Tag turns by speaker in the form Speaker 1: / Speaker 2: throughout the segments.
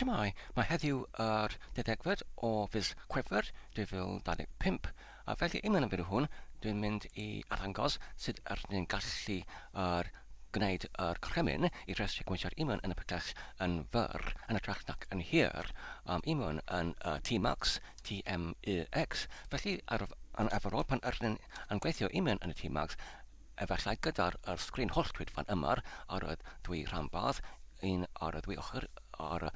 Speaker 1: Shwmae, mae heddiw yr deuddegfed o fis Chwefror 2025, a felly i mewn y fideo hwn dwi'n mynd i arddangos sut yr ni'n gallu yr gwneud yr gorchymyn i rhestru gweithiwr i mewn yn y pregell yn fyr yn hytrach nac yn hir um, i mewn yn y tmux, TMUX. Felly ar, yn arferol pan yr ni'n yn gweithio i mewn yn y tmux, Efallai gyda'r yr sgrin holltwyd fan yma ar y ddwy rhanbarth, un ar y ddwy ochr, ar y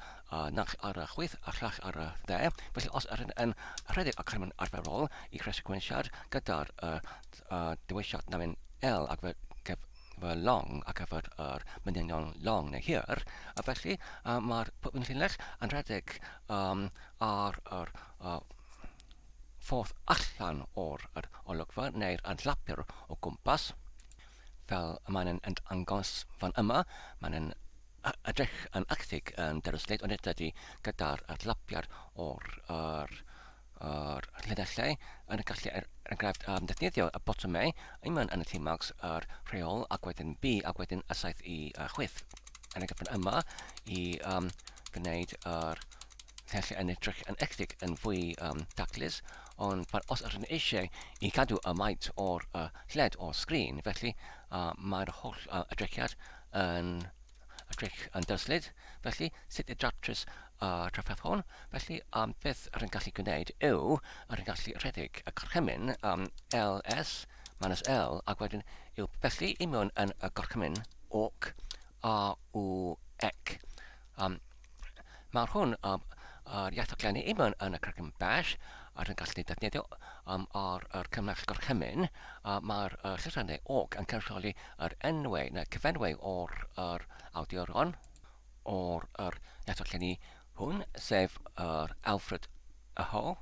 Speaker 1: naill ar y chwith a'r llall ar y dde. Felly os ydyn yn rhedeg y cryman arferol i creu sequentiad gyda'r y, y dewisiad namin L ac fe fy long ar gyfer yr manylion long neu hir, a felly uh, mae'r pwrpyn llinell yn rhedeg um, ar yr uh, ffordd allan o'r yr olygfa neu'r adlapur o gwmpas, fel y mae'n yn dangos fan yma, mae'n yn edrych yn ychydig yn dyrysllyd, ond nid ydy gyda'r adlapiad o'r yr, yr llinellau yn gallu er enghraifft um, defnyddio y botymau i mewn yn y T-Max yr rheol ac wedyn B ac wedyn y saith i uh, chwith yn y gyfan yma i um, gwneud yr Felly yn edrych yn ychydig yn fwy um, daclus, ond pan os ydyn eisiau i gadw y maint o'r uh, lled o'r sgrin, felly uh, mae'r holl uh, edrychiad yn edrych yn dyslyd. Felly, sut i datrys y uh, trafferth hwn? Felly, um, beth rydyn gallu gwneud yw, rydyn gallu rhedeg y gorchymyn um, ls minus l, ac wedyn yw felly i mewn yn y gorchymyn awk, a, u, ec. Um, Mae'r hwn um, yr iaith oglenni i mewn yn y cregyn Bash a rydyn gallu defnyddio um, ar yr cymell gorchymyn. Uh, Mae'r uh, llythrennau org yn cynrychioli yr enwau neu cyfenwau o'r yr awduron o'r yr iaith oglenni hwn, sef yr Alfred Aho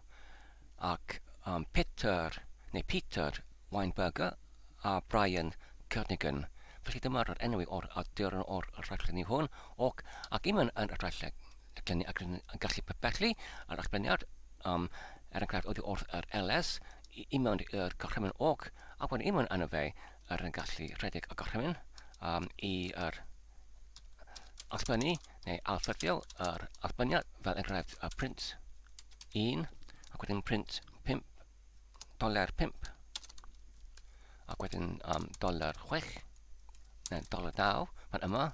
Speaker 1: ac um, Peter neu Peter Weinberger a Brian Kernighan. Felly dyma'r enw o'r awduron o'r rhaglenni hwn, ac, ac un yn y rhaglenni ac yn gallu pebellu yr allbyniad, um, er enghraifft oddi wrth yr LS, i, i mewn i'r gorchymyn org, ac wedyn i mewn yno fe, yr yn gallu rhedeg y gorchymyn um, i yr allbynnu neu alffurfio yr allbyniad, fel enghraifft y print 1, ac wedyn print 5 doler 5 ac wedyn um, doler 6 neu doler 9 fan yma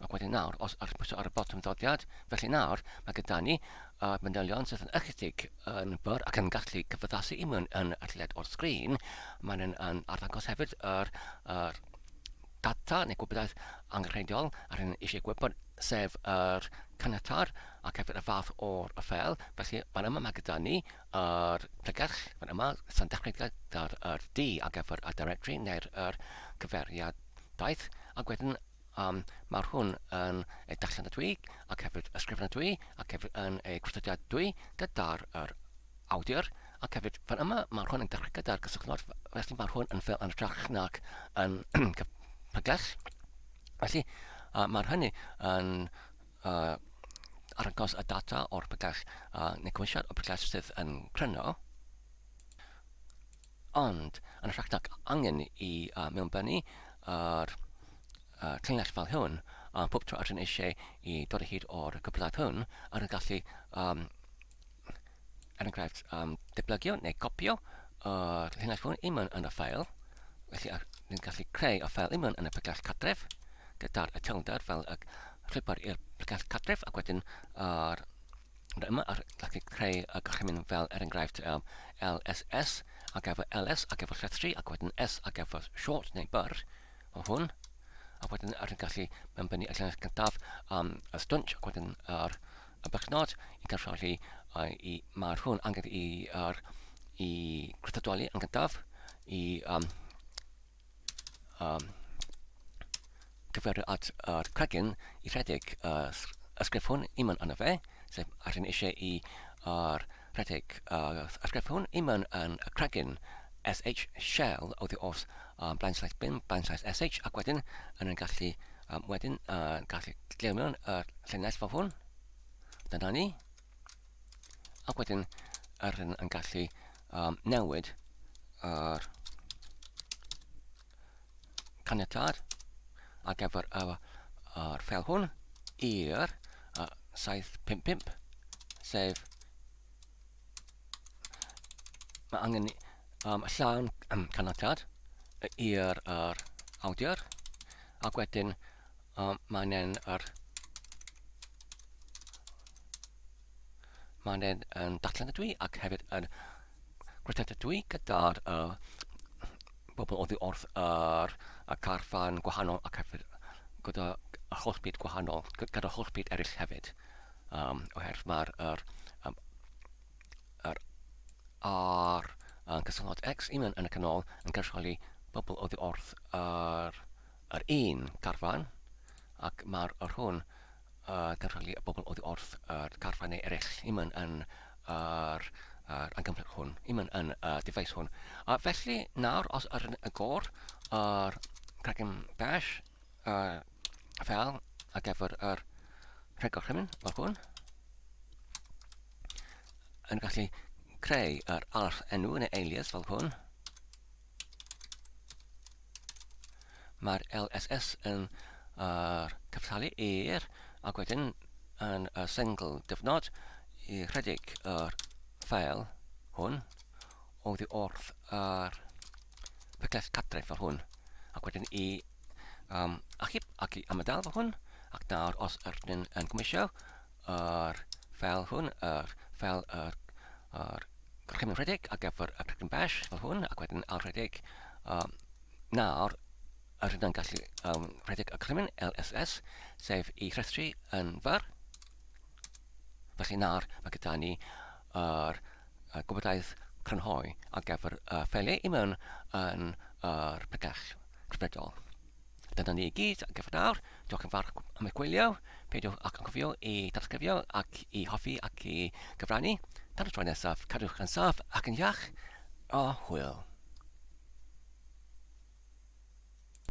Speaker 1: ac wedyn nawr os ar pwyso ar y botwm ddodiad felly nawr mae gyda ni uh, manylion sydd yn ychydig yn byr ac yn gallu cyfaddasu i mewn yn y lled o'r sgrin mae'n yn, yn arddangos hefyd yr, yr data neu gwybodaeth angenrheidiol ar hyn eisiau gwybod, sef yr caniatâd ac hefyd y fath o'r y ffeil. Felly fan yma mae gyda ni yr pregell, fan yma sy'n dechrau gyda'r yr D ar gyfer y directory neu'r yr cyfeiriadaeth, ac wedyn um, mae'r hwn yn ei darllenadwy ac hefyd ysgrifenadwy ac hefyd yn ei gwrthodiadwy gyda'r yr awdur, ac hefyd fan yma mae'r hwn yn dechrau gyda'r gysylltnod, felly mae'r hwn yn ffeil yn hytrach nag yn pregell. Felly uh, mae'r hynny yn uh, arddangos y data o'r pregell uh, neu cymwysiad o'r pregell sydd yn cryno. Ond yn hytrach nag angen i uh, mewnbynnu yr uh, llinell fel hwn, uh, pob tro ydyn eisiau i dod o hyd o'r cwblhad hwn, ar yn gallu um, er enghraifft, um, deblygio neu copio yr llinell hwn i mewn yn y ffael. Felly, ni'n gallu creu y ffael i mewn yn y pregell cartref gyda'r y tilder fel y llwybr i'r pregell cartref ac wedyn yr yma ar gallu creu y gorchymyn fel er enghraifft um, LSS ar gyfer LS ar gyfer llethri ac wedyn S ar gyfer short neu byr o hwn ac wedyn ar yn gallu mewnbynnu y llinell gyntaf um, y stwnch ac wedyn yr y bychnod i gynrychioli uh, i, mae'r hwn angen i, er, i gwrthodoli yn gyntaf i um, um, cyfeirio at yr cregyn i rhedeg y ysgrif hwn i mewn yno fe, sef ar hyn eisiau i yr rhedeg yr ysgrif hwn i mewn yn y cregyn sh shell oddi wrth um, blaen slaes bin, blaen slaes sh, ac wedyn yn yn gallu um, wedyn uh, gallu gleo mewn yr llinell fel hwn. Dyna ni. Ac wedyn yr hyn yn gallu um, newid yr caniatâd ar gyfer y, yr ffeil hwn i'r uh, 755, sef mae angen llawn caniatâd i'r yr awdur, ac wedyn mae'n e'n yr mae'n e'n yn darllen ydw i ac hefyd yn gweithredu ydw i gyda'r uh, bobl oddi wrth yr y carfan gwahanol ac hefyd gyda yr holl byd gwahanol, gyda'r holl byd eraill hefyd. Oherwydd mae'r yr, um, yr R yn cysylltiad X i mewn yn y canol yn cynrychioli bobl oddi wrth yr, yr un carfan ac mae'r yr hwn uh, cynrychioli y bobl oddi wrth yr carfannau eraill i mewn yn yr, yr angymhleth hwn, i mewn yn y device hwn. A felly nawr, os yr y gor, yr cragen bash, uh, fel ar gyfer yr rheg gorchymyn fel hwn, yn gallu creu yr arth enw neu alias fel hwn. Mae'r LSS yn yr cyftalu i'r ac wedyn yn y sengl dyfnod i rhedeg yr ffeil hwn oddi wrth yr picell cartref fel hwn ac wedyn i um, achub ac i amadael fel hwn ac nawr os ydyn yn cymwysio yr ffeil hwn, yr ffeil yr, yr gorchymyn rhedeg ar gyfer y pecyn bash fel hwn ac wedyn ail rhedeg um, nawr yr hynna'n gallu rhedeg y gorchymyn LSS sef i rhestru yn fyr. Felly nawr mae gyda ni yr uh, gwybodaeth crynhoi ar gyfer y ffeiliau i mewn yn yr pregell cyfredol. Dyna ni i gyd ar gyfer nawr. Diolch yn fawr am eich gwylio. Peidiwch ac anghofio i danysgrifio ac i hoffi ac i gyfrannu. Tan y tro nesaf, cadwch yn saff ac yn iach, a hwyl.